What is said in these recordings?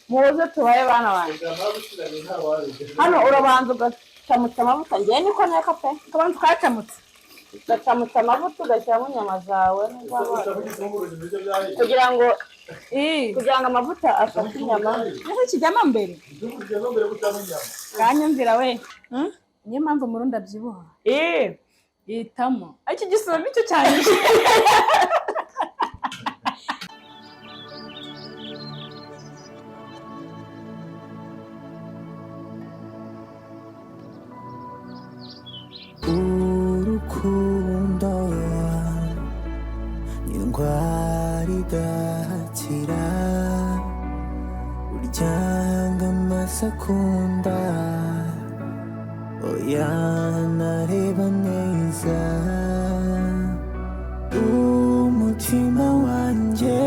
Muze tubaye bana banjye. Hano urabanza ugacamutsa amavuta, ngewe niko nteka pe. Ukabanza ukayacamutsa. Ugacamutsa amavuta, ugashyiramo inyama zawe kugira ngo kugira ngo amavuta afate inyama. Ese kijyamo mbere? Kanyumvira we. Niyo mpamvu Murundi abyibuha. Yitamo. Iki gisoro nicyo cyanyishe. Urukundo ni indwara idakira, uryanga amasakunda, oya ntareba neza. Umutima wanjye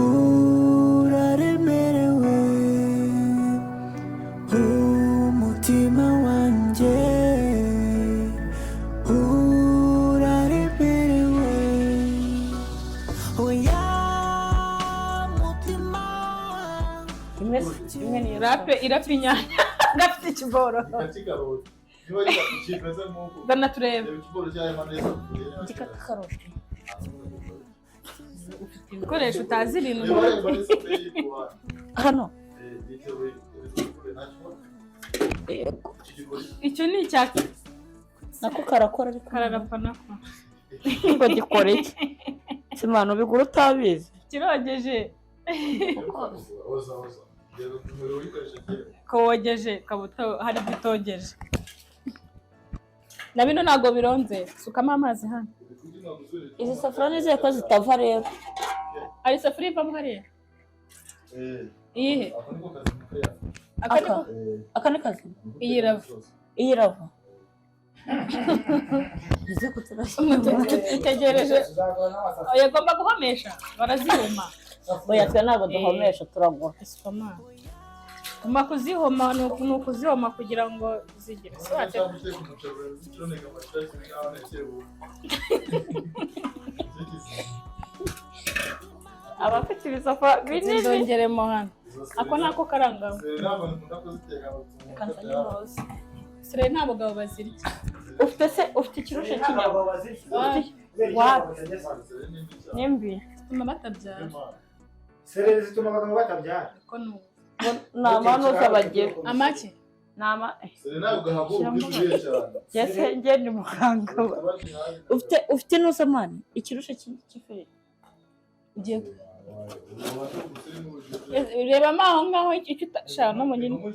uraremerewe, umutima wanjye uraremerewe, oya mutima. Imwe imwe niyo. Rape irapa inyanya. Gafite ikiboro. Zana turebe. Gikata karoti. Ufite ibikoresho utazi ibintu. Hano. Yego. Icyo ni icya Nako karakora ariko. Kararapa nako. Ngo gikora iki? Simana ubigura utabizi. Kirogeje. Kowogeje kabuto hari ibitogeje. Na bino ntabwo bironze. Sukamo amazi hano. Izi safuriya nizeye ko zitava rero. Hari isafuriya ivamo hariya? Iyihe? Aka Aka. niko Aka ni kazima. Iyi irava. Iyi irava. Izi ko turashyira. Itegereje. Oya, agomba guhomesha. Barazihoma. Oya, twe ntabwo duhomesha, turagura. Sukamo. Guma kuzihoma ni ukuzihoma kugira ngo zigire. Swate. Abafite ibisafa binini. Zindongeremo hano. Ako nako karangamo. Sire nta bagabo bazirya. Ufite se, ufite ikirushe cy'inyama? Nimbi. Zituma batabyara. Sereri zituma abagabo batabyara. Ko ni ubu. Ni amanuza bagira. Amaki? Ni ama. Jese njye ni muganga. Ufite inuza mani? Ikirushe cy'ifiriti. Ugiye rebamo aho ngaho icyo utashaka no mu nyine.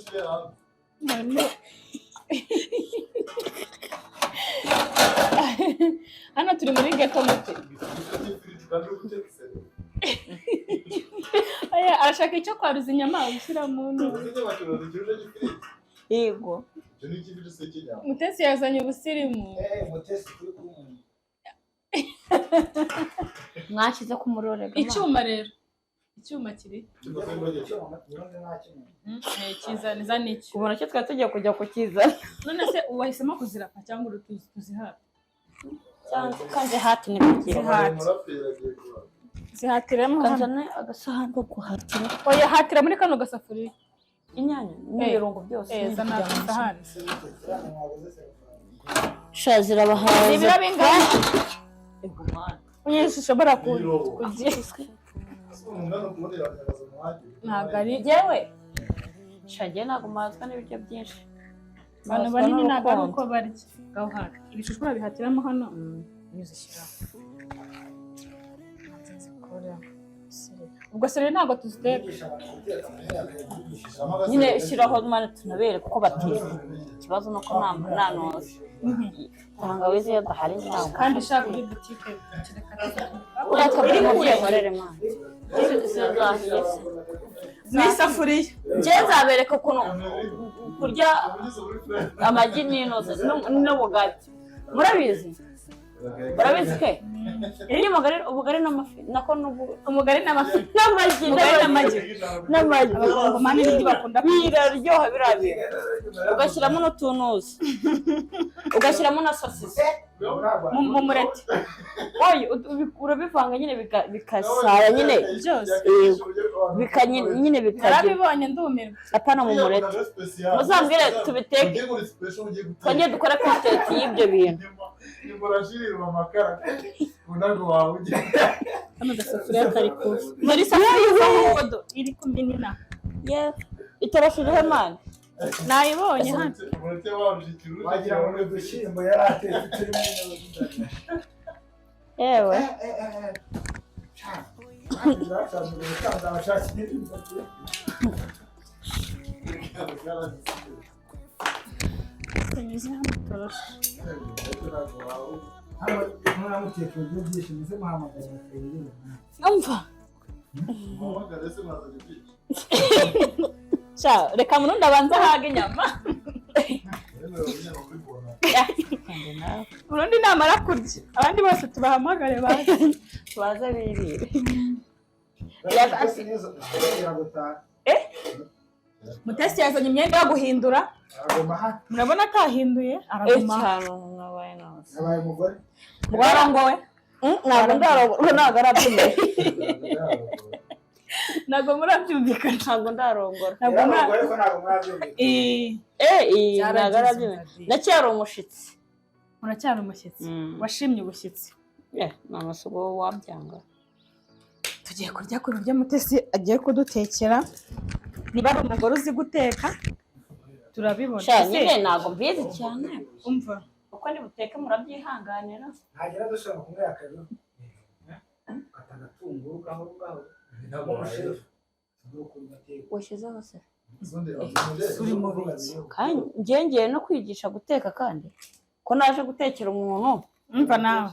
Hano turi muri ghetto muti. Oya, arashaka icyo kwaruza inyama ushyira mu ntuza. Yego. Mutesi yazanye ubusirimu. Mutesi kuri kumwe. Mwashyize ku muriro rega. Icyuma rero. Icyuma kiri. Kizana zana iki. Ubona cyo twari tugiye kujya kukizana. None se wahisemo kuzirapa cyangwa urutuzi tuzihata? Kanze hati ni kugira. Zihatiremo hano. Kanzane agasahani ko guhatira. Oya, hatira muri kano gasafuriya. Inyanya n'ibirungo byose. Zana agasahani. Sha zirabahaza. Ni ibiro bingahe? Nyinshi ushobora kugira. Ntabwo ari Njyewe. Sha njye ntabwo mpazwa n'ibiryo byinshi. Abantu banini ntabwo ari uko barya. Ngaho hata. Ibishishwa bihatiramo hano. Nyuzishyiraho. Ubwo sereri ntabwo tuziteka. Nyine shyiraho mani tunabereke uko bateka. Ikibazo ni uko nta noza. Tangawizi iyo adahari ntabwo. Kandi ushaka kuri butike kereka. Ureka buri mubyeyi nkorere mani. Zizahiye se. Ni isafuriya. Njye nzabereka ukuntu kurya amagi n'inoze n'ubugari. Murabizi? Murabizi ke? Iyo ubugari ubugari n'amafi nako Umugari n'amafi. N'amagi. Umugari n'amagi. N'amagi. Abakongomani n'ibyo bakunda kurya. Biraryoha biriya bintu. Ugashyiramo n'utunuzi. Ugashyiramo na sosiso. Mu mureti. Oya, urabivanga nyine bikasaya nyine. Byose. Nyine bikagira. Narabibonye ndumirwa. Apana mu mureti. Muzambwire tubiteke, twongere dukore content y'ibyo bintu. Kano gasafuriya kari kuba muri safuriya y'umuhondo iri kuminina. Yeah. Itoroshi irihe mani? Nayibonye hano. Wagira ngo ni udushyimbo yari atetse turimo. Yewe. Tunyuze hano toroshe. Muramuteka ibiryo byinshi, muze muhamagara bakabireba. Umva. Sha, reka Murundi abanze ahage inyama. Murundi namara kurya, abandi bose tubahamagare baze. Baze birire. Mutesi yazanye imyenda yo guhindura. Araguma hano. Murabona atahinduye, araguma. Cyane mwabaye nawe. Yabaye umugore. Warongowe? Ntabwo ndarongora, ntabwo arabyemera. Ntabwo murabyumvikana. Ntabwo ndarongora. Ntabwo Yari mura umugore ko ntabwo murabyumvikana. Eh, Eh, Byaragize ntabwo arabyemera. inzira. Ndacyari umushyitsi. Uracyari umushyitsi. Washimye ubushyitsi. Eh, ni amasugo wabyanga. Tugiye kurya ku biryo Mutesi agiye kudutekera. Niba ari umugore uzi guteka turabibona. Sha, Ese, nyine ntabwo mbizi cyane. Umva. Uko nibuteke murabyihanganira. Ntagera dushobora kunywera akazu. Kata agatunguru gahoro gahoro. Umushefu. Tugure ukuntu bateka. Washyizeho se? Uri mu biki? Kandi njye ngiye no kwigisha guteka, kandi ko naje gutekera umuntu. Umva nawe.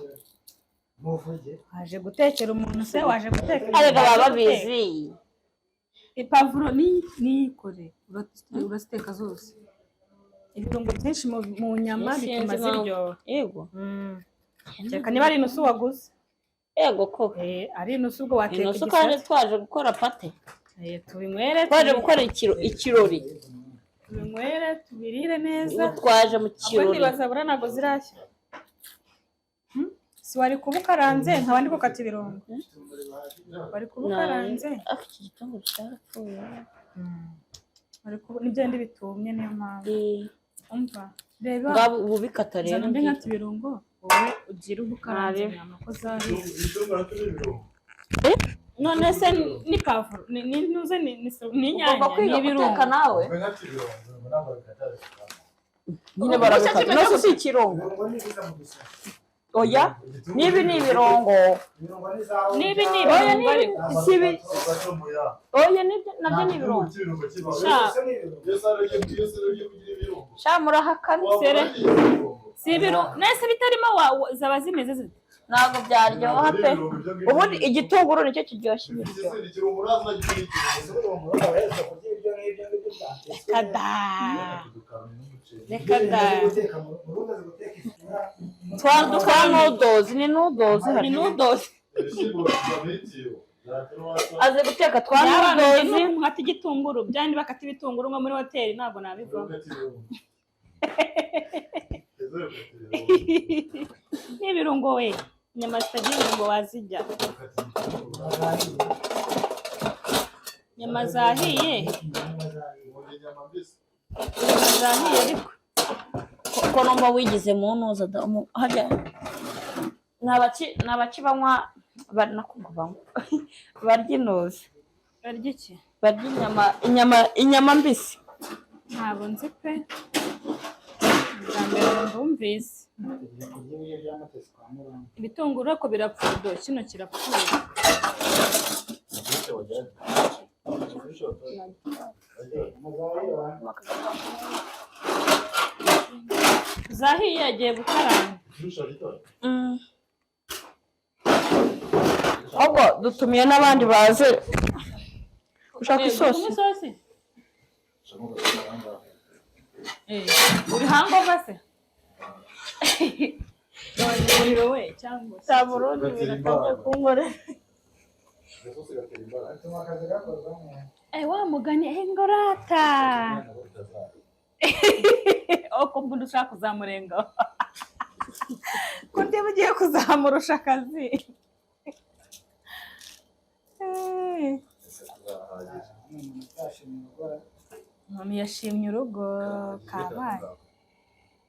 Muvuge. Waje gutekera umuntu se, waje guteka? Arega baba babizi. Ipavuro niyikore, uraziteka zose. Ibirungo byinshi mu nyama Sinzi bituma impamvu. ziryoha. Yego. Kereka niba ari inusu waguze. Yego koko. Eh, ari inusu ubwo wateka Inusu kandi igisate. twaje gukora pate. Eh, tubinywere. Twaje gukora ikirori. Tubinywere, tubirire neza. Ubu twaje mu Ahubwo kirori. ntibazabura, ntabwo zirashya. Si wari kuba ukaranze nkaba ndi gukata ibirungo. Wari kuba ukaranze. Ariko iki gitunguru cyarapfuye. Wari kuba nibyo ndi bitumye, niyo mpamvu. Eh, Umva. Reba. Ngabo ubu bikata rero. Zana mbe nkata ibirungo, wowe ugire uba ukaranze Ntarebe. inyama ko zahiye. None se ni pavuro, ni ntuze, ni inyanya, Ugomba ni kwiga ibirungo. guteka nawe. Nyine barabikata. Kimeze Nose si ikirungo. Ibirungo ni ibiza mu dusashi. Oya, nibi ni ibirungo. Ibirungo ni zawe. Nibi ni Oya, ibirungo nibi ariko. si ibi. Oya, nibyo nabyo ni ibirungo. Sha, Sha, murahakana. Si ibirungo. Nese bitarimo zaba zimeze zite? Ntabwo byaryoha pe. Ubundi igitunguru nicyo kiryoshya ibiryo. Kada. Reka da. Twa noodles, ni noodles Ni hari. noodles. Azi guteka twa N'abantu noodles. nkata igitunguru, byandi bakata ibitunguru nko muri hoteli, ntabwo nabivamo. N'ibirungo we. Inyama zitagira ibirungo wazirya? Inyama zahiye. Inyama zahiye ariko. Ko numva wigize mu ntuza da harya ni abaki banywa nako ngo banywa, barya intuza. Barya iki? Barya inyama mbisi. Ntabwo nzi pe. Bwa mbere ndumvise. Ibitunguru ariko birapfuye do, kino kirapfuye. Zahiye, agiye gukaranga. Ahubwo dutumiye n'abandi baze. Ushaka isosi? Gukuramo isosi? Uri hangover se? Gabanya umuriro we cyangwa se. Cya Burundi birakabye kunkorera. Eh, wa mugani, eh, ngorata. Oko mbona ushaka kuzamurenga. Ko ndeba ugiye kuzamurusha akazi. Umuntu utashimye urugo. Umuntu yashimye urugo, kabaye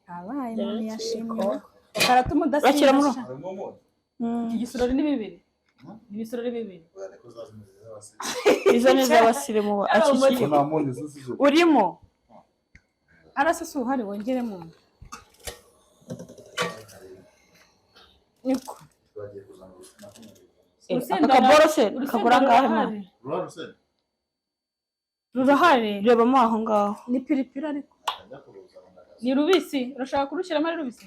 kabaye. Umuntu yashimye urugo karatuma Bashyira muri- udasinda. Iki gisorori ni bibiri, ni ibisorori bibiri. Izo ni iz'abasirimu akikiye urimo. Arasa uhari, wongeremo niko. Aka kaborose kagura angahe mwa? Rurahari. Rebamo aho ngaho. Ni piripiri ariko ni rubisi. Urashaka kurushyiramo ari rubisi?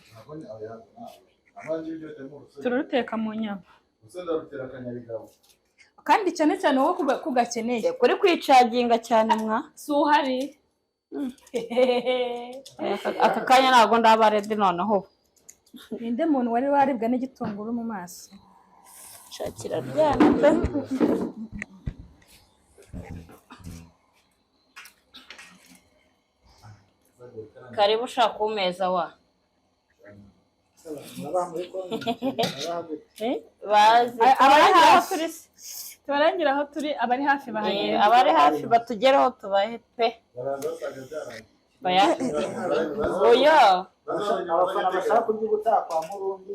Turaruteka mu nyama kandi cyane cyane wowe kugakeneye. Kuri kwicaginga cyane mwa. Si uhari. Aka kanya ntabwo ndaba ready noneho. Ninde muntu wari waribwa n'igitunguru mu maso? Shakira ryana pe. Karibu ushaka kumeza wa. Murabaha muri konti, murabaha gute? Bazi Abari aho hafi. turi se. Tubarangira aho turi, abari hafi bahagera. Abari hafi batugereho tubahe pe. Baya oya. Abafana bashaka kurya ubutaha kwa Murundi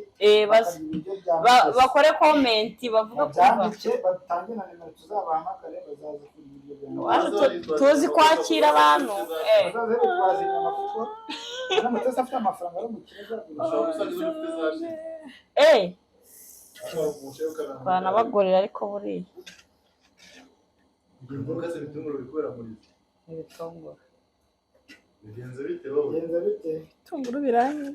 baze bakarya ibiryo bya Mutesi. Bakore comment bavuga kuva. Babyandike, batange na nimero, tuzabahamagare bazaze kurya ibiryo bya Mutesi. Wacu tuzi kwakira abantu. Bazaze bitwaza inyama kuko na Mutesi afite amafaranga ari umukire azagurisha. Banabagorera ariko buriya ibitunguru. Bigenze bite wowe? Bigenze bite? Ibitunguru birahiye.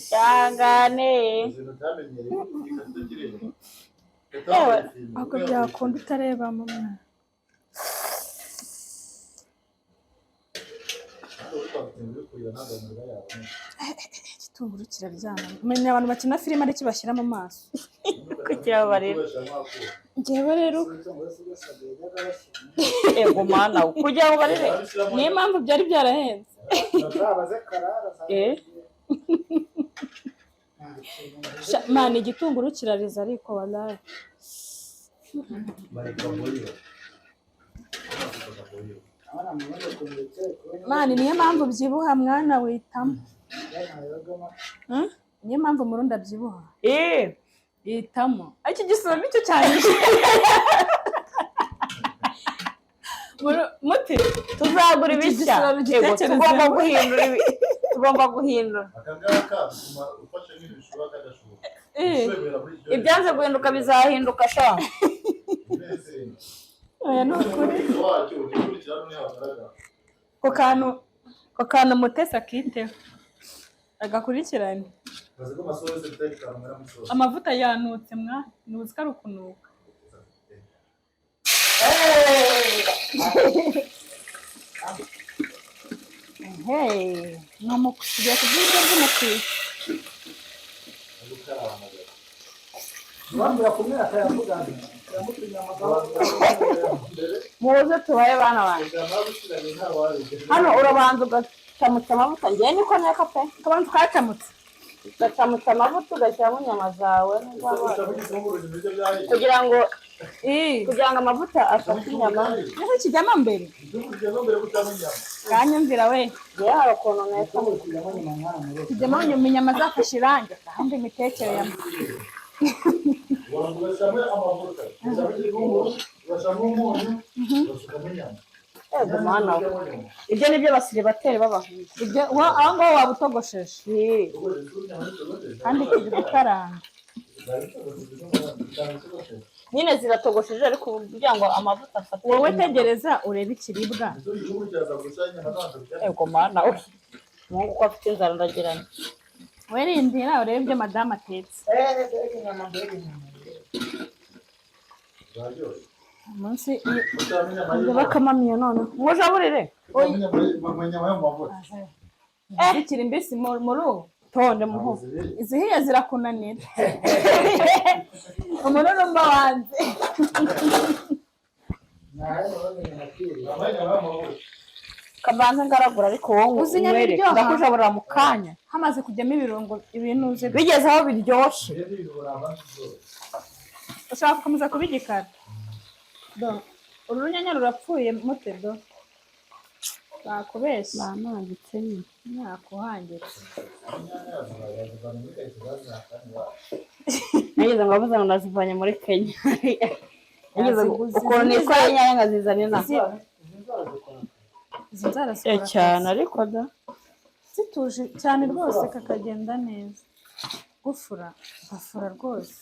Cyangane. Ibintu utamenyereye igikata kireba. Yewe. Ahubwo byakunda utareba mu mwana. Igitunguru kiraryana. Menya abantu bakina filime aricyo bashyira mu maso. Kukibabarira. Njyewe rero Ibitunguru si byose yajyaga bashyira. Ego mana we. Kugira ngo barire. Niyo mpamvu byari byarahenze. Bazabaze Karara. Mana, igitunguru kirariza ariko wallahi. Mana, niyo mpamvu byibuha mwana witamo. Niyo mpamvu Murundi abyibuha. Yitamo. Ariko igisoro nicyo cyane. Muti Tuzagura Iki ibishya. gisoro Ego, gitekereze. tugomba guhindura ibi. Tugomba guhindura. Aka ngaka bituma ufashe nk'ibishura kagashoboka. Ibyanze guhinduka bizahinduka sha. Oya, ni ukuri. Wacyo ugikurikira ntihagaragara. Ako kantu Mutesi akiteho agakurikirane. Bazi ko amasosi bitari kamera musozi. Amavuta yanutse mwa, ntuzi ko ari ukunuka. Hey. Ni tugiye kurya ibiryo by'umukiriya. Bambwira kumwe akayavuga yamutumye amagambo. Muze tubahe bana banjye. Hano urabanza ugacamutsa amavuta, njyewe niko nteka pe. Ukabanza ukayacamutsa. Ugacamutsa amavuta ugashyiramo inyama zawe kugira ngo amavuta afate inyama. Ese kijyamo mbere? Kanyumvira we. Njyewe hari ukuntu nteka. Kijyamo nyuma inyama zafashe irangi, ahandi imitekere ya Ego mana we. Ibyo ni byo basiribateri b'abahungu. Ibyo aho ngaho waba utogosheje kandi kiri gukaranga. Nyine ziratogosheje ariko kugira ngo amavuta afate. Wowe tegereza urebe ikiribwa. Ego mana we. Umuhungu ko afite inzara ndagirana. We rindira urebe ibyo madamu atetse. Umunsi Bakamamiye none. Mujaburire. Zikiri mbisi muri ubu. Tonde muhu. Izihiye zirakunanira. Umururumba wanze. Kabanza ngaragura, ariko wowe Uzi inyama unywereke. iryoha? Ndakujaburira mu kanya. Hamaze kujyamo ibirungo, ibintu uzi. Bigeze aho biryoshye. Rero ibirungo ntabwo byose. Ushobora gukomeza kubigikara. Do, uru runyanya rurapfuye mute? Do, bakubeshya. Banangitse nyine. Nakuhangitse. Inyanya yazivana muri karitsiye bazihakanye iwacu. Nageze ngo bavuze ngo nazivanye muri Kenya. Nageze ngo Yaziguze. ukuntu nitwaye inyanya nkazizana inaha. Izi nzara zikora. Izi nzara zikora Cyane. akazi. Ariko da. Zituje cyane rwose, kakagenda neza. Gufura gafura rwose.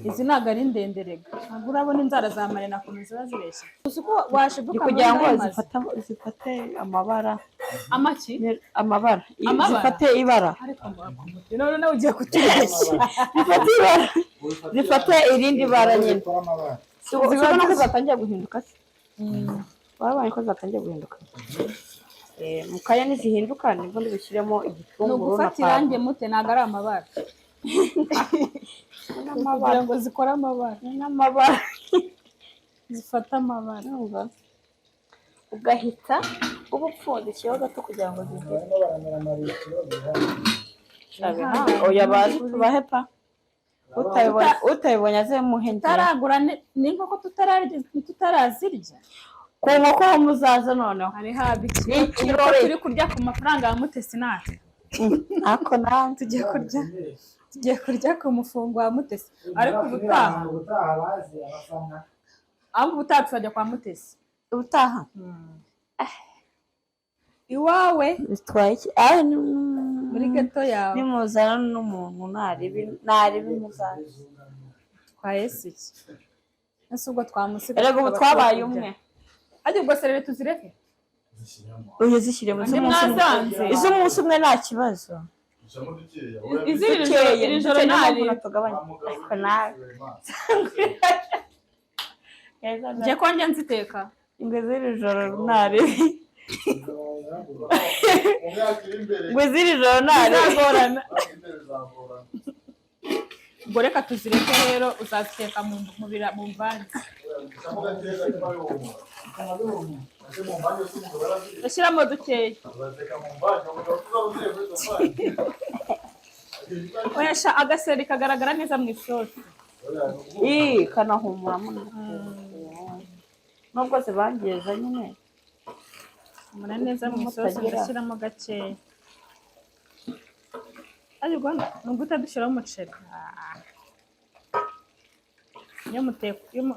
Izi ntabwo ari ndende rega, ntabwo urabona inzara za marina ukuntu ziba zireshya. Uzi ko washiduka Ni kugira ngo muri mazi. zifate amabara. Amaki? Amabara. Amabara? Zifate ibara. Ariko murakomote none nawe ugiye kutubeshya. Zifate ibara, zifate irindi bara nyine. Zikora amabara. Si ubona ko zatangiye guhinduka se? Warabonye ko zatangiye guhinduka? Mu kanya nizihinduka nibwo ndibushyiremo Ni igitunguru na ugufata irangi mute, ntabwo ari amabara. Kugira ngo zikore amabara. N'amabara. Zifate amabara. Urumva? Ugahita uba upfundikiyeho gato kugira ngo zigire. Barimo baramera amaritiro bihari. Oya, bazi tubahe pa. Utabibonye aze muhe njyewe. Tutaragura n'inkoko, tutararya, tutarazirya. Ku nkoko ho muzaza noneho. Hari haba Ni ikirori. Turi kurya ku mafaranga ya Mutesi natwe. Ako nawe. Tugiye kurya ku mufungo wa Mutesi, ariko ubutaha. Ubutaha bazi abafana. Ahubwo ubutaha tuzajya kwa Mutesi. Ubutaha. Iwawe. Bitwaye iki? Ah, Muri geto yawe. Nimuzana n'umuntu ntaribi ntaribi muzaza. Twaye iki ese ubwo twamusiga? Erega ubu tukaba twabaye twakurya. umwe. Ariko ubwo sereri tuzireke? Zishyiramo. Oya, zishyire mu Andi z'umunsi umwe. mwazanze. Iz'umunsi umwe nta kibazo. Ushyiramo dukeya. Iz'iri joro, Dukeye iri joro dukeye, niyo mpamvu ntari natugabanya. Ariko nawe njye ko njya nziteka. Ingwe z'iri joro ntaribi. Mu myaka iri imbere. Ingwe z'iri joro ntaribi. Bizagorana. Imyaka iri imbere bizagorana. Ubwo reka tuzireke rero, uzaziteka mu mvange. Ushyiramo gakeya gatuma bihumura. Ese mu mvange se umugabo araziye? Ushyiramo dukeya. Uzateka mu mvange, umugabo tuzaba uziye muri izo mvange. Oya sha, agaseri kagaragara neza mu isosi. Oya, ni ukuvuga. Ii, kanahumuramo nubwo zibangiza nyine. Humura neza mu isosi. Mutagira. Ndashyiramo gakeya, ariko ni uguhita dushyiraho umuceri. Ah.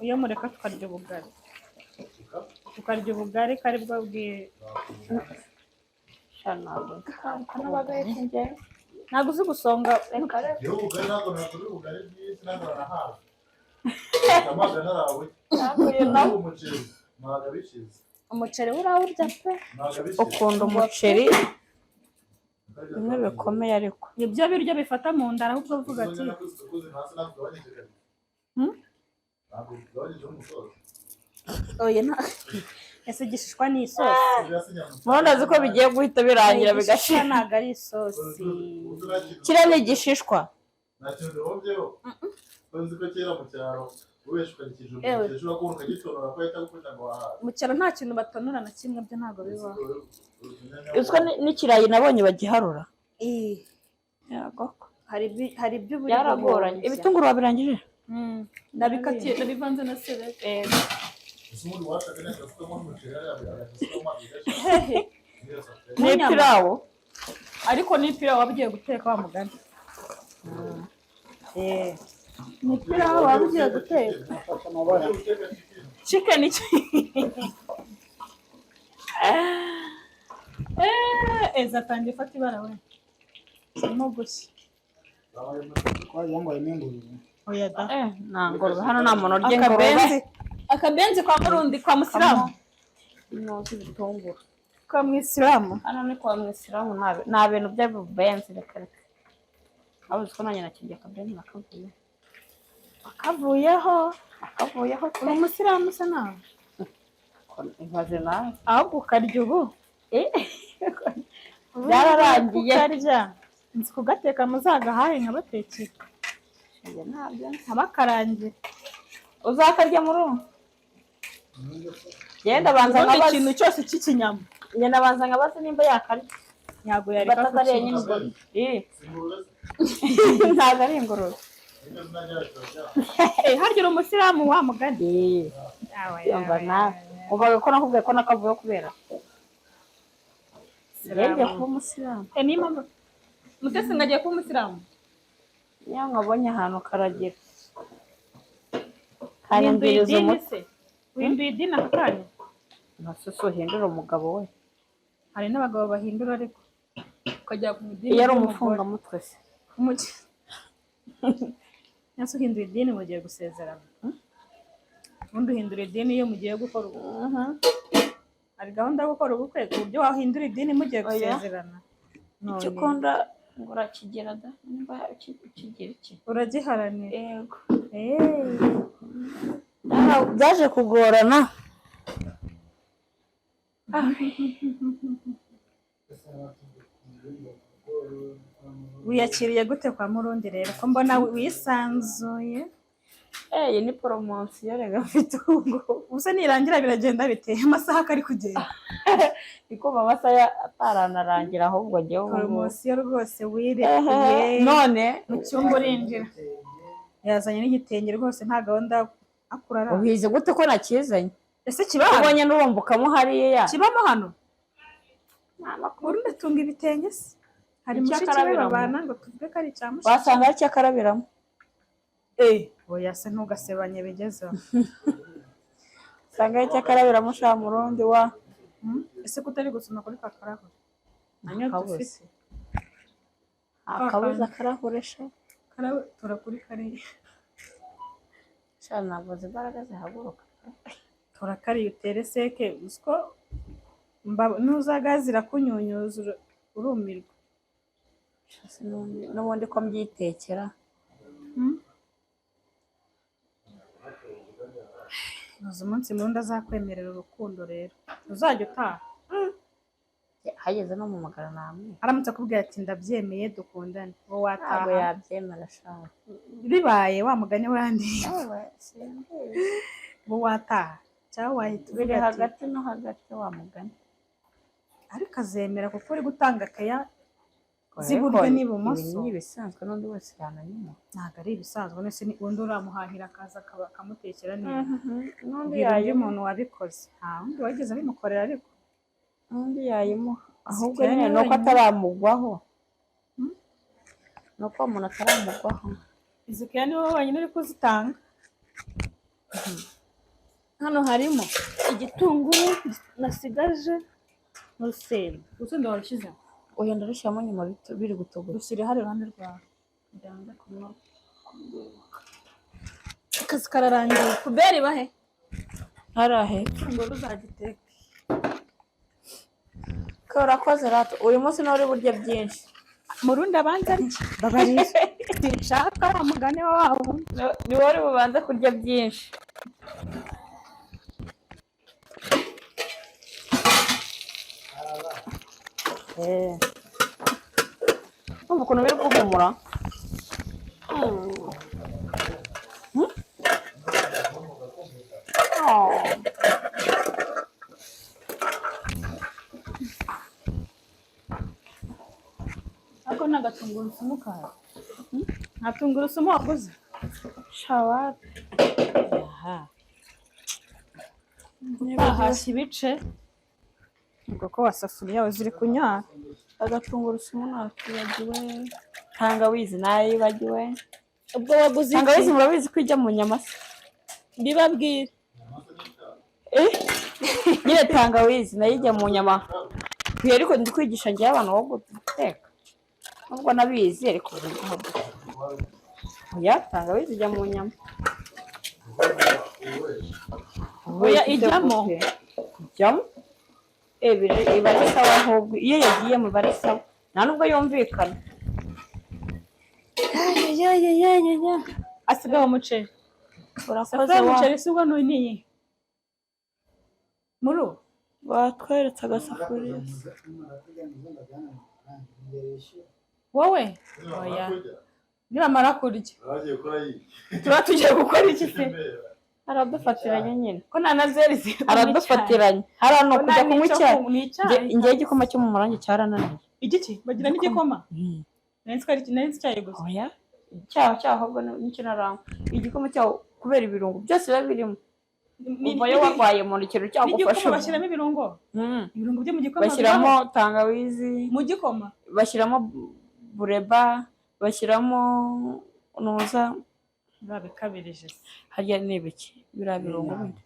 Iyo mureka tukarya ubugari, kari bwo bwi Sha, ntabwo nzi. Ntabwo uzi gusonga? Reka reka. Yewe, ubugari ntabwo nakora ubugari bw'isi, ntabwo nanahawe. Amazi narawe. Nawe umuceri ntabwo abishize. Umuceri urawurya pe. Ntabwo abishize. Ukunda umuceri bimwe bikomeye ariko. Nibyo biryo bifata mu nda, ahubwo uvuga ati Ntabwo ugabanyije umusozi. Oya, nta ese igishishwa ni isosi? Murabona azi ko bigiye guhita birangira Igishishwa bigashira. ntabwo ari isosi. Kiriya ni igishishwa. Nta kintu bihombyeho. Uzi ko kera mu cyaro ubesha ukagikije Ewe. umuntu ushobora kubona ukagitonora ko ahita agufasha ngo wahaze. Mu cyaro nta kintu batonora na kimwe, byo ntabwo bibaho. Uziko n'ikirayi nabonye bagiharura. Yego. Hari ibyo buri Byaragoranye. guhombya. Ibitunguru wabirangije? Nabikatiye, nabivanze na sereri. Ese ubundi washaka neza asukamo n'umuceri hariya agasukamo amazi Hehe? gashya. Ni ipirawu. Ariko ni ipirawu waba ugiye guteka wa mugani. Ni ipirawu waba ugiye guteka. Afashe amabara. Chicken. Zatangiye ifata ibara we, zirimo gushya. Twagira ngo harimo ingurube. Oya da. Nta ngurube hano, nta muntu urya ingurube. Akabenzi, akabenzi kwa murundi, kwa musilamu. Inoze ibitunguru. Kwa mwisilamu. Hano ni kwa mwisilamu, nta bintu by'abubenzi, reka reka. Aho uzi ko nanjye nakirya akabenzi nakavuyeho. Akavuyeho? Nakavuyeho pe. Uri umusilamu se nawe? Ibaze nawe. Ahubwo ukarya ubu. Byararangiye. Ukarya, nzi kugateka, muzagahahe nkabatekera. Njye ntabyo nzi. Nkabakarangira. Uzakarya muri ubu. Genda banza Ubundi nkabaze. ikintu cyose cy'ikinyama Ngenda banza nkabaze nimba yakarya. Ntabwo yareka Batazariye kukirya. nyine ubwo. Eh, Ingurube se? Ntabwo ari ingurube. Niryo zina ryayo turaryama. Eh, harya uri umusilamu wa mugani? Eh, yumva nawe. Umvaga ko nakubwiye ko nakavuyeho kubera. Ngiye kuba umusilamu. Eh, niyo mpamvu Mutesi ngo agiye kuba umusilamu. Niyo nkabonye ahantu karagira. Uhinduye Karindiriza idini umutwe. se? Uhinduye idini aka kanya? Nasusu uhindura umugabo we. Hari n'abagabo bahindura, ariko ukajya mu idini Iyo ari ry'umugore. umufungamutwe se. Nase uhindura idini mugiye gusezerana? Ubundi uhindura idini iyo mugiye gukora ubukwe. Hari gahunda yo gukora ubukwe ku buryo wahindura idini mugiye Oya. gusezerana? Icyo None ukunda ngo urakigira da, nimba ukigira iki. Uragiharanira. Yego. Eh. Byaje kugorana. Wiyakiriye gute kwa Murundi rero, ko mbona wisanzuye? Eh, iyi ni poromosiyo rega mfite ubu ngubu. Ubuse nirangira biragenda biteye amasaha kari kugenda? Ni kumva amasaha ataranarangira, ahubwo njyewe ubu ngubu. Poromosiyo rwose, Ehe, wirekuye. None Mu cyumba urinjira yazanye n'igitenge rwose, nta gahunda akurara. Ubizi gute ko nakizanye? Ese kiba hano? Ubonye n'urumbukamo hariya. Kibamo hano? Nta makuru. Murundi atunga ibitenge se? Hari Icyo mushiki we akarabiramo. babana ngo tuvuge ko ari icya mushiki? Wasanga ari icyo akarabiramo. Oya se, ntugasebanye bigezeho. Usanga ari icyo akarabiramo sha Murundi wa. Ese ko utari gusoma kuri ka karahure nta Akabuze. dufite? Akabuze akarahure sha. Karahure tora kuri kariya. Sha, nabuze imbaraga zihaguruka. Tora kariya utere seke, uziko nuzaga zirakunyunyuza urumirwa. Sha, n'ubundi ko mbyitekera. Uzi umunsi Murundi azakwemerera urukundo rero uzajya utaha? Hageze no mu magana namwe. Aramutse akubwira ati: "Ndabyemeye, dukundane," wowe Ntabwo wataha? Yabyemera sha. Bibaye wa mugani wandi, Yewe, simbizi. wowe wataha cyangwa wahita Biri uvuga ati hagati no hagati wa mugani. Ariko azemera kuko uri gutanga keya z'iburyo Ariko n'ibumoso. ibi ni ibisanzwe, n'undi wese yananyuma. Ntabwo ari ibisanzwe. None se undi uramuhahira akaza akamutekera neza? N'undi Bwira undi yayimuha. muntu wabikoze, nta wundi wigeze abimukorera ariko. N'undi yayimuha, ahubwo Sigaye nyine ni ni uko wenyine. ataramugwaho, ni uko uwo muntu ataramugwaho. Izi keya ni wowe wenyine uri kuzitanga. Hano harimo igitunguru nasigaje N'urusenda, urusenda warushyizemo? Oya, ndarushyiramo nyuma biri gutogota. Rushyire hano iruhande rwawe. Kugira ngo nze kunywa. Akazi kararangiye, puberi bahe? Hariya hepfo. Ngo ruzagiteke. Ko urakoze rata, uyu munsi nawe uri burye byinshi. Murundi abanza arya, babarira, sinshaka wa mugani wabo. Ni wowe uri bubanze kurya byinshi. Eh. Urumva ukuntu biri guhumura? Hmm? Oh. Ariko nta gatungurusumu kawe? Nta tungurusumu waguze? Shawari. Aha bahashye ibice ubwo ko wasafuriya yawe ziri kunyara. Agatungurusumu nakibagiwe. Tangawizi nayibagiwe. Ubwo waguze Tangawizi iki? murabizi ko ijya mu nyama se? Mbibabwire. Eh? Nyine tangawizi nayo ijya mu nyama. Kwiye, ariko ndi kwigisha njyewe abantu bo guteka. Nubwo nabizi, ariko oya, tangawizi ijya mu nyama. Oya, ijyamo. Ijyamo. Eh, iba ari sawa, ahubwo iyo yagiyemo iba ari sawa. Nta nubwo yumvikana. Asigaho umuceri. Urakoze. Safuriya Wa y'umuceri si ubwo nuniye muri ubu? Batweretse agasafuriya. Wowe oya, nibamara kurya Bagiye gukora iyi. Tuba tugiye gukora iki se? Aradufatiranye nyine. Ko nta na zeri ziri. Aradufatiranye hariya ni ukujya kunywa icyayi. Ni icyayi. Ngewe igikoma cyo mu murangi cyarananiye. Igiki bagira n'igikoma? Nari nzi ko nari nzi icyayi gusa. Oya, icyaha cyaho ahubwo nicyo narangwa, igikoma cyaho kubera ibirungo byose biba birimo. Uvayo warwaye mu nda, ikintu cyagufasha. N'igikoma bashyiramo ibirungo? Ibirungo byo mu gikoma Bashyiramo bibaho? tangawizi. Mu gikoma? Bashyiramo bureba, bashyiramo nuza. Babikabirije se. Harya ni ibiki biriya birungo bindi?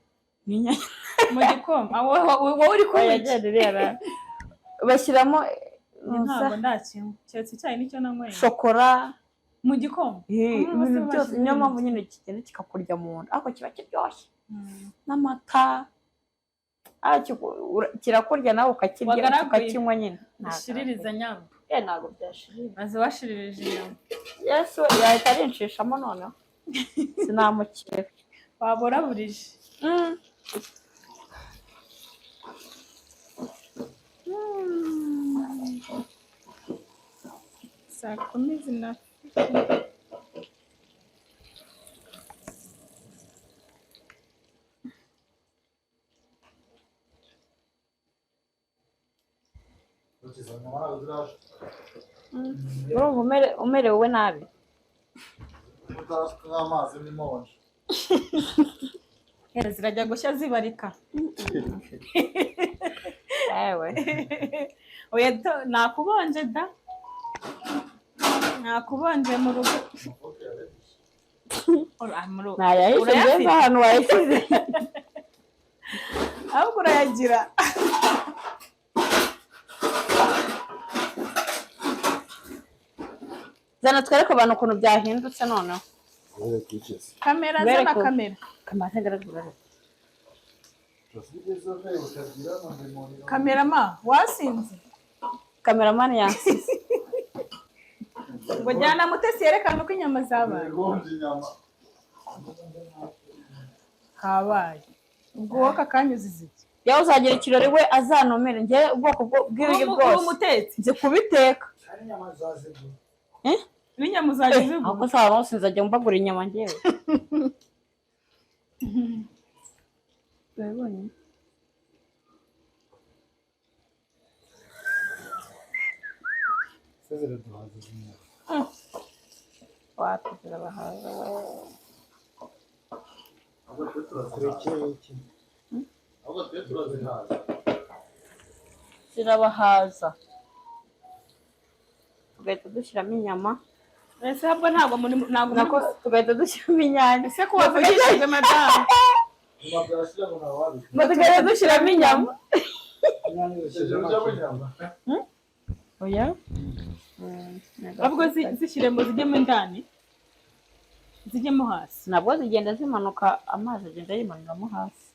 Ni inyanya. Mu gikoma? Ah, wowe uri kunywa Oya, iki? genda iriya bashyiramo Njye nuza. Ntabwo ndakinywa, keretse icyayi nicyo nanyweye. Shokora. Mu gikoma? Kumwe Ibintu bose byose. bashyizemo Niyo mpamvu ibintu. nyine kigenda kikakurya mu nda, ariko kiba kiryoshye n'amata. Ah, kirakurya nawe ukakirya. Wagaraguye. Ukakinywa nyine. Ushiririza nyama. Eh, ntabwo byashirira. Maze washiririje inyama. Yesu, yahita arinshishamo noneho sinamukira. Waboraburije. 10:00 zinafite. Izo nyama ntabwo zirasha. Urumva umerewe nabi. Utarasuka nk'amazi n'imonje. Hera zirajya gushya zibarika. Ewe. Oya nakubonje da, nakubonje mu rugo. Ntayahise. Urayafite? Ngeze ahantu wayashyize. Ahubwo urayagira. Zana twereke abantu ukuntu byahindutse noneho. Kamera, Bereke zana kamera. Kamara ntagaragara. Kamerama wasinze. Kameramani yansize. Ngo jyana Mutesi yerekane uko inyama zabaye. Inyama. Kabaye ubwo wowe aka kanya uzize iki? Yawe uzagira ikirori we azanumire njye ubwoko bw'ibiryo Uri bwose. umutetsi. Nzi kubiteka. Kandi inyama zazigura. Eh? N'inyama uzajya uzigura. Ahubwo se ahantu hose nzajya mbagura inyama njyewe. Urabibonye? Se ziraduhaza izi nyama. Wapi, zirabahaza we. Ahubwo twe turazihaza. Kurekeye iki? Ahubwo twe turazihaza. Zirabahaza, tugahita dushyiramo inyama. Ese ahubwo ntabwo muri ntabwo muri Nako tugahita dushyiramo inyanya. Ese ko wavugishije madamu? Nyuma byashira ngo ntawabika. Ngo tugahita dushyiramo inyama. Inyanya Hejuru zishyizemo. cyangwa inyama. Oya. Ahubwo zishyiremo, zijyemo indani, zijyemo hasi. Nabwo zigenda zimanuka, amazi agenda yimanuramo hasi.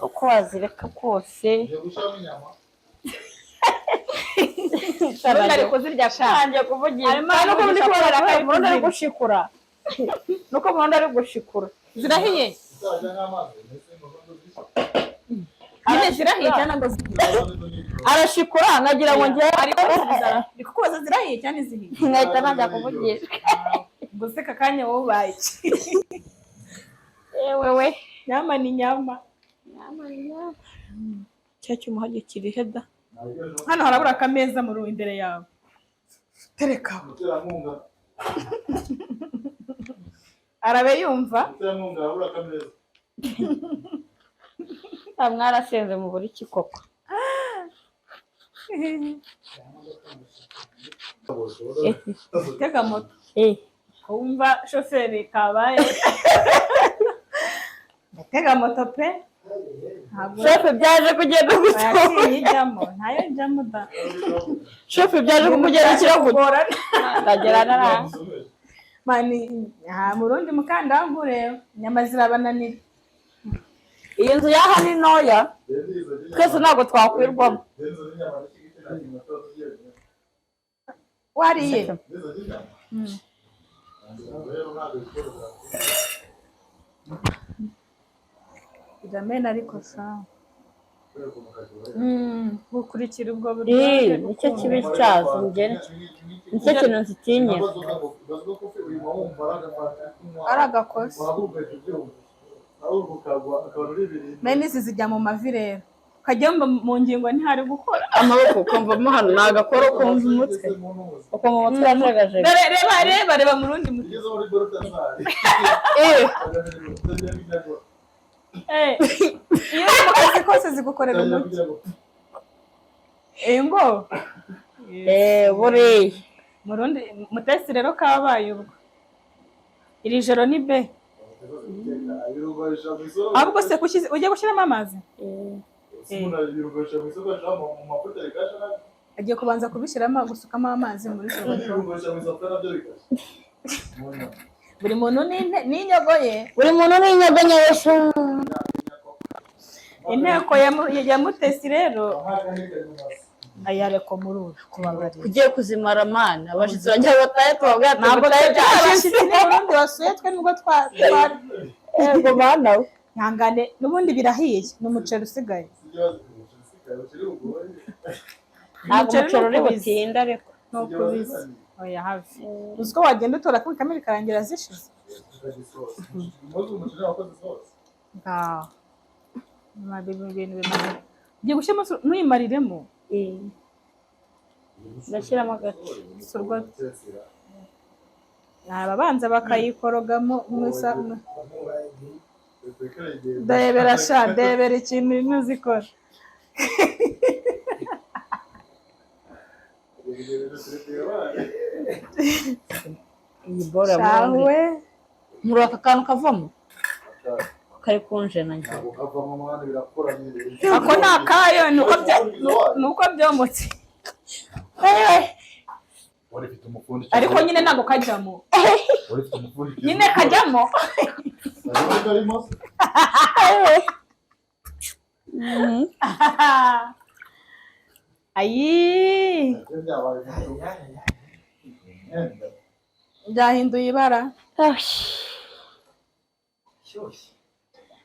Uko wazireka kose. Ugiye gushyiramo inyama. Ubundi ari kuzirya sha. Ntangiye kuvugira. Arimo Kandi uko muri aravugisha kubona kubera ko ari Murundi ari kuzirya. gushikura, nuko Murundi ari gushikura. Zirahiye. Zitajya nk'amazi. Mbese ngo zishya. Nyine zirahiye cyangwa ngo zihiye? Arashikura nkagira ngo njye Ndi kukubaza, zirahiye cyangwa ntizihiye? Nkahita najya kuvugisha. Ubwo se aka kanya wowe ubaye iki? Yewe we. Nyama ni nyama. Cya cyuma hajya kirihe da? Hano harabura akameza mu ruhu imbere yawe, terekaho. Umuterankunga. Arabe yumva. Umuterankunga arabura akameza. Ah, mwarasenze mu buri iki koko? Tega moto. Eh. Wumva shoferi kabaye, ndatega moto pe, ntabwo. Shefe, byaje kugenda gutyo? Ijyamo ntayo njyamo da. Shefe, byaje kukugendekera gutyo? Ndagera nara. Mani nta murundi mukandara nkureba, inyama zirabananira. Iyi nzu y'aha ni ntoya, twese ntabwo twakwirwamo. Wariye? Iramena ariko sa. Bukurikira ubwo Eh, buryohe. nicyo kibi cyazo njye nicyo kintu nzitinyira. Ari agakosa. Mene izi zijya mu mavi rero, ukajya wumva mu ngingo ntihari gukora. Amaboko ukumvamo hano ni agakora, ukumva umutwe, ukumva umutwe urajegajega. Dore, reba, reba, reba mu rundi mutwe. Eh, Eh, iyo uri mu kazi kose zigukorera umuti. Ngo eh, buriya mu rundi mutesi rero kabaye ubwo iri joro ni be. Ahubwo se kuki ugiye gushyiramo amazi? Agiye kubanza kubishyiramo, gusukamo amazi muri joro. Buri muntu n'inyogo ye. Buri muntu n'inyogonyoresha. Inteko ya Mutesi rero ayareko muri ubu kubabarira. Ugiye kuzimara mana, abashyitsi bajya batahe, tubabwira ati Ntabwo mutahe twebwe byashize. abashyitsi ni Burundi basuye twe nubwo Yego mana we. Ihangane, n'ubundi birahiye, ni umuceri usigaye. Ntabwo umuceri uri ni ukubiza. butinde ariko. Ni ukubiza, oya have, uzi ko wagenda utora kamwe kamwe bikarangira zishize. Ngaho ibintu bimaze ugiye gushyiramo ntuyimariremo. Ndashyiramo agace. Ababanza bakayikorogamo ndebera sha, ndebera ikintu ntuzikora. Iyi bora murundi. Shawe. Muri aka kantu kavamo kari kunje nanjye. Ako ni akayo, ni uko byomotse, ariko nyine ntabwo kajyamo, nyine kajyamo. Ayi, byahinduye ibara.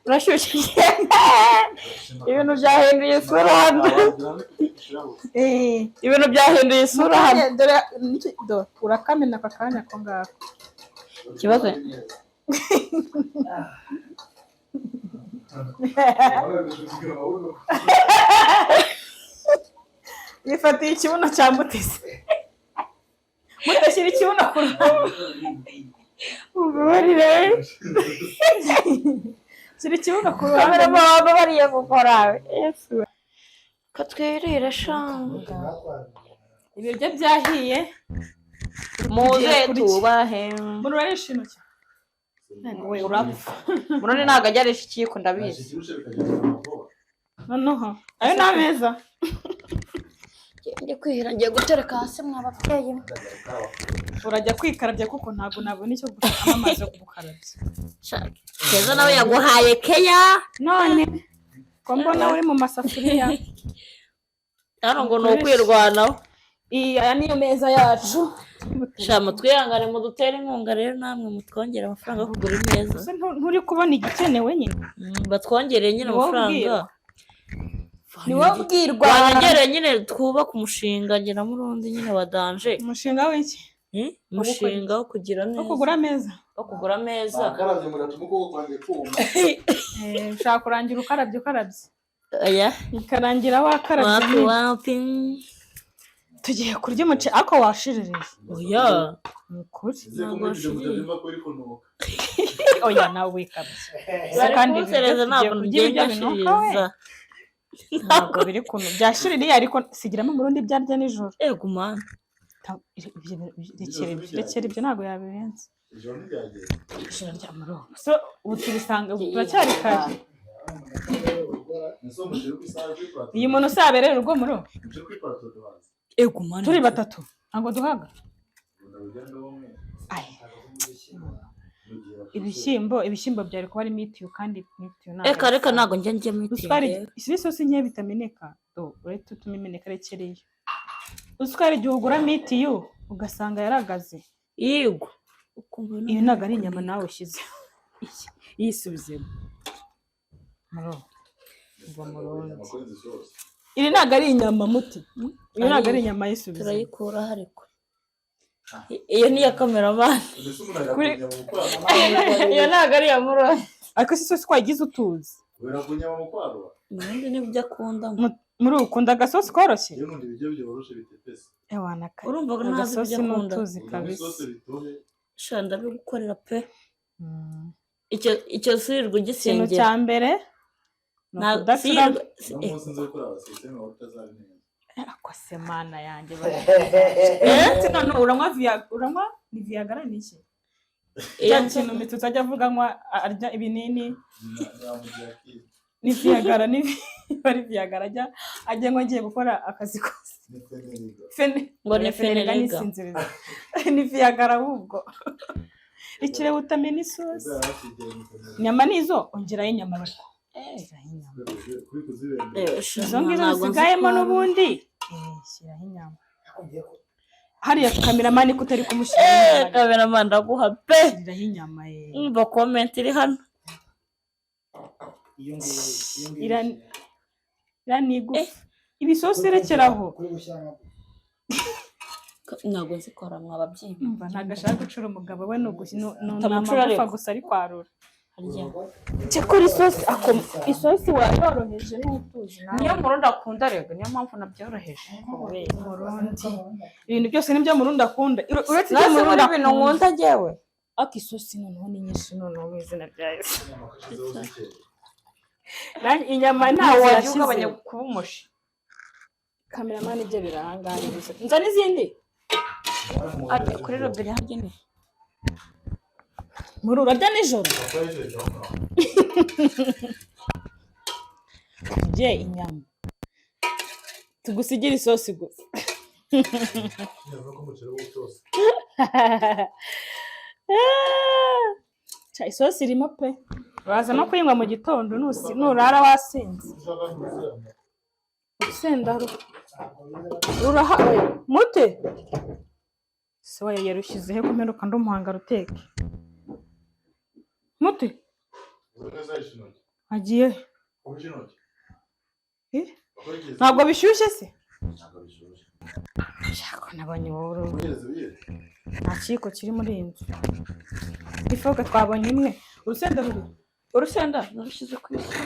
Urashyushye, ibintu byahinduye isura hano. Ibintu byahinduye isura hano. Dore dore urakamena aka kanya ako ngako. Ikibazo Yifatiye ikibuno cya Mutesi. Mutashyira ikibuno ku ruhande. Ubabarire. Shyira ikibuno ku ruhande. Kamera baba bariye gukora yesu katwirira sha. Ibiryo byahiye. Muze kurya. Tubahe. Umuntu urarisha intoki we urapfa. Murundi ntabwo ajya arisha ikiyiko, ndabizi. Noneho ayo ni ameza. Ngiye kwihira, ngiye gutereka hasi mwa babyeyi mwe. Urajya kwikarabya kuko ntabwo nabona icyo gushakamo amazi yo kugukarabya. Keza nawe yaguhaye keya. None ko mbona uri mu masafuriya? Hano ngo ni ukwirwanaho. Iyi, aya niyo meza yacu. Sha, mutwihangane, mudutere inkunga rero namwe mutwongere amafaranga yo kugura imeza. Ese nturi kubona igikenewe nyine? Batwongereye nyine Ni wowe amafaranga. ubwirwa. Ni wowe ubwirwa. Banyongereye nyine twubake umushinga njye na Murundi nyine wa danger. Umushinga w'iki? Hmm? Umushinga wo kugira Wo neza. kugura ameza. Wo kugura ameza. Akarabye mugatuma ukuboko kwanjye kuma. Eh, ushaka kurangira ukarabye ukarabye. Oya. Bikarangira wakarabye Wapi nyine. wapi. Tugiye kurya umuceri ariko washiririye. Oya. Ni ukuri. Nizeye ko muri ibyo mutabyumva ko iri kunuka. Oya, nawe wikabye. Bari Kandi ibiryo kunsereza tugiye ntabwo kurya ibiryo ngenda binuka we. nshiririza. Ntabwo biri kuno byashiririye, ariko sigiramo Murundi ibyo arya nijoro. Ego mana. Rekera ibyo, rekera ibyo, ntabwo yabirenze. Ijoro ntiryagera. Ijoro rya murugo so ubu turisanga, ubu turacyari kare. Ese umuceri ku isaha kuri plateau? Uyu muntu usaberera urugo muri ubu. Umuceri kuri plateau duhaze. Ego mana. Turi batatu ntabwo duhaga. Ukunda urugendo rumwe. Ay, Mu gihe bafite- ibishyimbo byari kuba ari mitiyu, kandi mitiyu ntabwo Reka reka, ntabwo njya njya Usukari mitingi. isi sosi nkeya bitameneka do, urahita utuma imeneka. Rekereye usukari, igihe ugura mitiyu ugasanga yaragaze. Yego. Ukumva Iyo ntabwo ari inyama nawe ushyize yisubizemo muri ubu. Uva Murundi. Inyama kuri izi zose. Iri ntabwo ari inyama muti, iyi ntabwo ari inyama y'isubizo. Turayikuraho, ariko iyo ni iya kameramani. Mbese umuntu ajya Kuri- ku nyama mu kwarura? Iyo ntabwo ari iya Murundi. Ariko si isosi twayigize utuzi. Wera ku nyama mu kwarura? Murundi nibyo akunda. Muri ukunda agasosi koroshye. Iyo nkunda ibiryo byoroshye bitepese. Ewana ka Urumva ko ntazi agasosi ibyo akunda. n'utuzi Nkunda kabisa. isosi bitohe. Sha, ndabigukorera pe. Icyo sirirwa Ikintu ugisengera. cya mbere ni ukudacura. Uno munsi nzi gukora abasisiteme utazabimenya. Ako se mana yanjye, umunsi none uranywa uranywa ni viagara, ni iki? Iyo Cya kintu Mitsutsi ajya avuga anywa, arya ibinini. Namugira akiza. Ni viagara, ni ari viagara ajya anywa agiye gukora akazi kose. Ni feneriga. Ngo ni Oya, feneriga. Feneriga. Nisinziriza, ni viagara ahubwo ikireba utamena isosi. Yarasigiye ni feneriga. Inyama nizo, ongeraho inyama bari, ongeraho inyama. Kuri kuzibendera. Izo ngizo zisigayemo n'ubundi, shyiraho inyama hariya. Kameramani, ko utari kumushyiraho inyama? Kameramani, ndaguha pe. Shyiriraho inyama ye. Umva comment iri hano. Iyo ngiyo, iyo ngiyo. Iriya ni igufa, ibisosi rekeraho. Kuri gushyiramo. Ntabwo nzi kora mwa babyeyi. Umva, ntabwo ashaka gucura umugabo we, ni ni Utamucura amagufa ariko. gusa ari kwarura. Harya. Cyakora isosi ako, isosi wayoroheje n'utuzi nawe. Niyo Murundi akunda rego, niyo mpamvu nabyoroheje. Murundi ibintu byose nibyo Murundi akunda, uretse ibyo Nase Murundi muri ibintu akunda. nkunda njyewe. Ariko isosi noneho ni nyinshi, noneho mu izina rya Yesu. Inyama kashizeho zikeye. Nanjye inyama Ntawe ntazo wagiye yashyize. ugabanya kuba umushi. Kameramani, ibyo birahangana gusa, nza n'izindi. Ati kuri robine harya ni. Muri urarya nijoro? Wakoresheje aho ngaho. Turye inyama, tugusigire isosi gusa. Neza ko umuceri w'utose. Ca, isosi irimo pe, uraza no kuyinywa mu gitondo nurara wasinze. Ushaka urusenda. Urusenda ruraha oya, mute soya yarushyize he? Kumperuka ndumuhanga ruteke mute. Uzi neza intoki. Agiye he? Uje intoki. Eh? Wakoresheje. Ntabwo bishyushye se? Ntabwo bishyushye. Shaka nabonye wowe Wigeze ubiye? Nta kiyiko kiri muri iyi nzu. Ifoke twabonye imwe. Urusenda ruri Urusenda narushyize ku isi.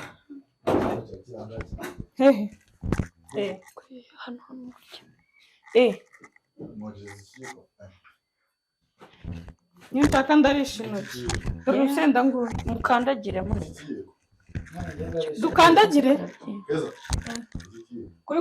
Hehe? Eh. Hano hano gutya. Eh. Mwogeza ikiyiko. Niyo nshaka ndarisha intoki. Dore urusenda nguru. Mukandagire muri. Ikiyiko. Dukandagire. Keza.